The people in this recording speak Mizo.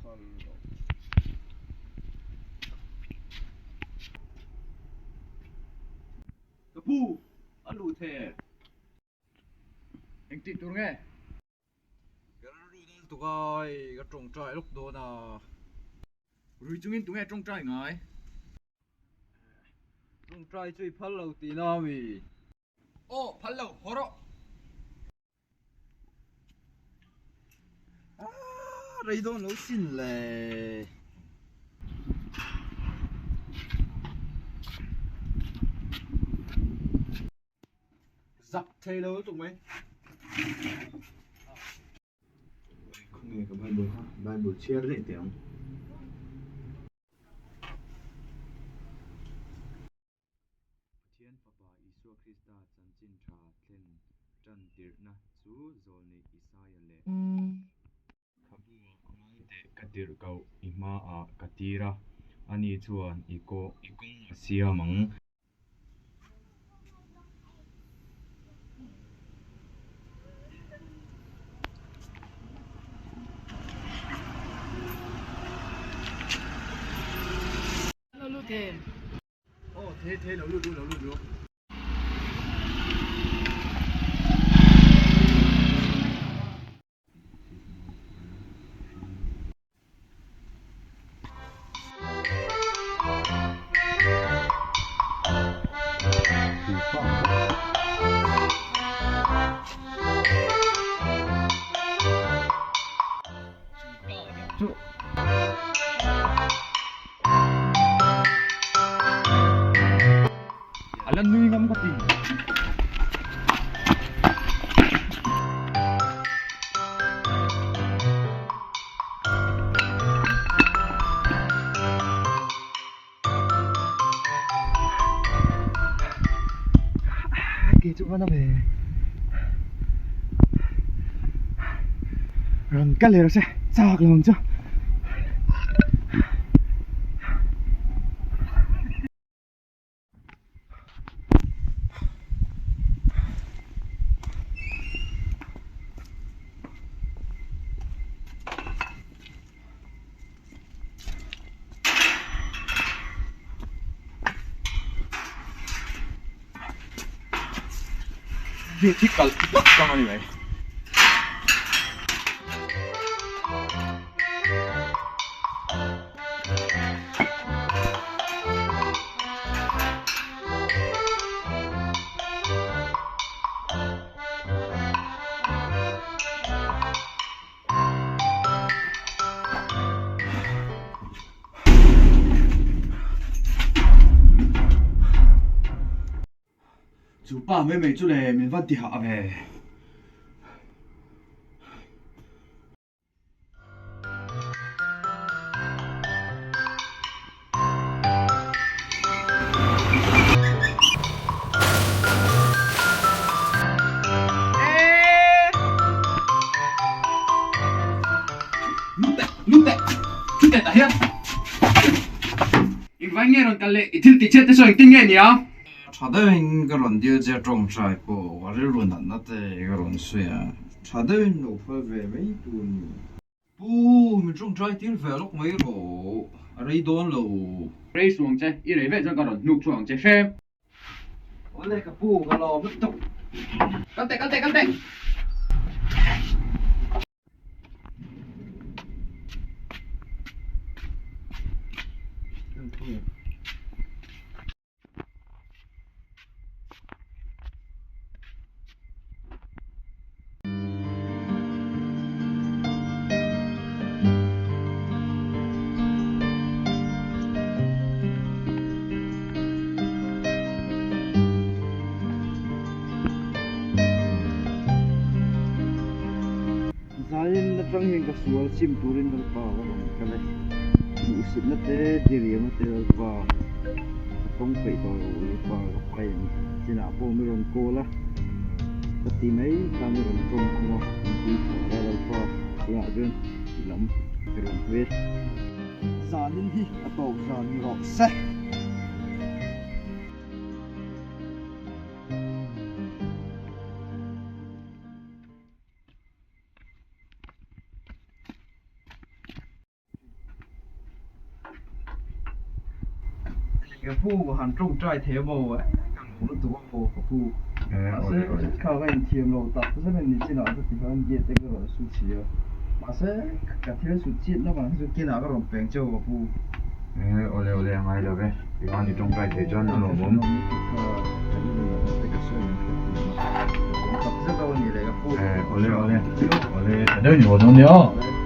phal lo. Ka pu, a luh the. Engtih tur nge? Ka rilru dal tuk a, hei ka tawngtai lawk dawn a. Rui chungin tunge tawngtai ngai? Tawngtai chu i phal lo tihna ami? Aw, phal lo, haw rawh. Aaa, rei dawn lo sin le. Zak thei lo lutuk mai. Khawnge ka Bible kha Bible chhiar daih teh ang. Pathian Fapa Isua Krista chanchin tha thlen tan tirhna chu zawlneih Isaia leh. Khabu ah ngai teh ka tirh koh i hmaah ka tir a, ani chuan i kawng a siam ang. Aw thei thei lo lut ru lo lut ru. A la nui ngam ka ti. Ke chu va na ve. Rawn kal leh rawh se chak lo ang chu. Thi kalh tak ang a ni mai. Chu pa mai mai chu le min va ti hah ve. Lut teh, lut teh, thu teh tah hian. Engvai nge rawn kal leh i thil tih chhiat te saw engtin nge nia? Tha deuhin ka rawn dil che tawngtai pawh ka rilru natna te ka rawn sawi a, tha deuhin lo phal ve mai tur ni. Pu, min tawngtai tir ve lawk mai rawh, a rei dawn lo. Rei suh ang che, i rei vek chuan ka rawn hnuk chhuak ang che hrem. Awle ka pu, ka lawm lutuk. Kal teh, kal teh, kal teh. Zain atang hian ka sual sim turin Lalpa ka rawn kal e. Hmuhsitna te, diriamna te Lalpa ka tawng peih tawh lo Lalpa ka pain chinah pawh mi rawn call a, ka ti mai kha mi rawn tawng khum a, min tui chhuah a Lalpa tunah chuan i lam ka rawn hawi e. Zanin hi a tawp zan ni rawh se. Ka pu ka han tawngtai thei a maw ka lawm lutuk a maw ka pu. Mahse kha ka inthiam lo tak zet a ni chinah ka ti khan gate te ka rawn su chhi a. Mahse ka thil sut chhiat na vang hi chu kinah ka rawn peng cheu ka pu. Awle awle a ngai lo ve. Tikhan i tawngtai thei chuan a lawmawm. Awle awle awle tha deuh ni haw dawn nia.